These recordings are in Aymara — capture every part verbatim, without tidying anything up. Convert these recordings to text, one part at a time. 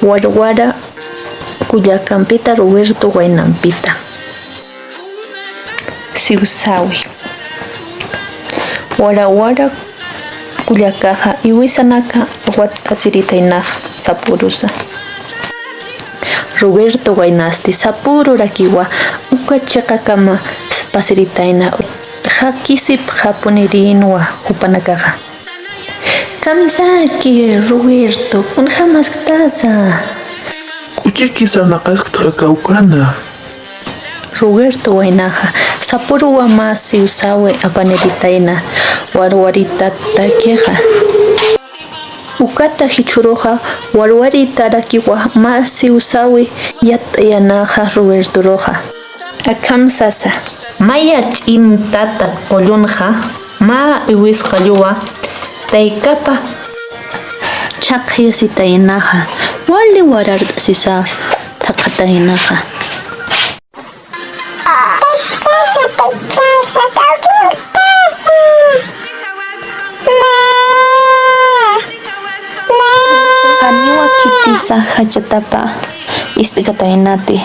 Warwara kullakampita, Roberto waynampita. Siwsawi. Warawara kullakaxa iwisanaka wat'asiritaynax sapurusa. Roberto waynasti sapururakiwa uka chiqakama pasiritayna, jakisipxapunirinwa jupanakaxa. Kamisaki, Roberto, kunjamasktasa. K'uchiki sarnaqasktxa kawkana. Roberto waynaxa sapuruwa mä siwsawi apaniritayna warwaritatakixa. Ukata jichhüruxa warwaritarakiwa mä siwsawi yat'ayanaxa Robertoruxa. Akham sasa. Maya ch'in tata qullunxa mä iwisqalluwa taykapa chhaqyasitaynaxa, wali warart'asisa thaqhataynaxa. Taykasa, taykasa, kawkinktasa. Mä, mä. Janiwa khitisa jachatapa ist'kataynati.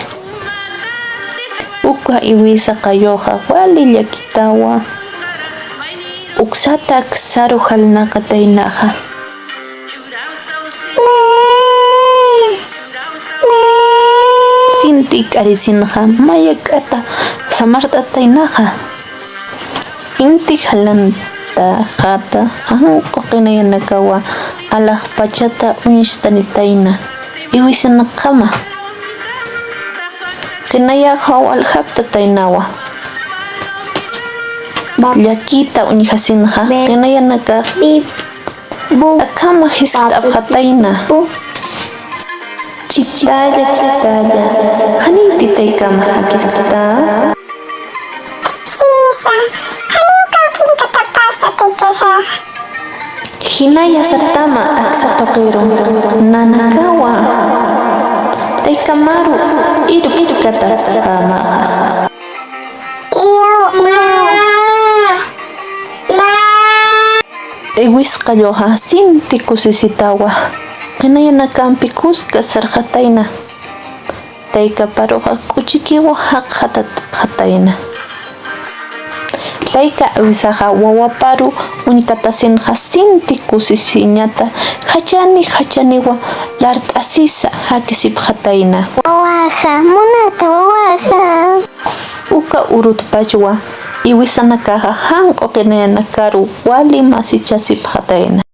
Uka iwisa qallwaxa wali llakitawa. Uksata aksaru jalnaqataynaxa. Sinti k'arisinxa mayak'ata samart'ataynaxa. Inti jalantaxata janq'u qinayanakawa alaxpachata uñstanitayna iwisanakama. Qinayaxa waljaktataynawa. Llakita uñjasinxa qinayanakax akhama jiskt'apxatayna. Chitalla, chitalla, janiti taykama jakisktxa. Jisa, janiw kawkinkatapasa taykasa. Jinaya sartama aksa tuqiru, nanakawa taykamaru irpkatapamaxa. Iw, mä, mä. Iwis qallwaxa sinti kusisitawa, qinayanakampi kuska sarxatayna. Taykaparuxa k'uchikiwa jaqxatatapxatayna. Tayka iwisaxa wawaparu uñkatasinxa sinti kusisiñata jachani jachaniwa lart'asisa jakisipxatayna. Wawaxa, munata wawaxa. Uka urutpachwa iwisanakaxa janq'u qinayanakaru wali masichasipxatayna.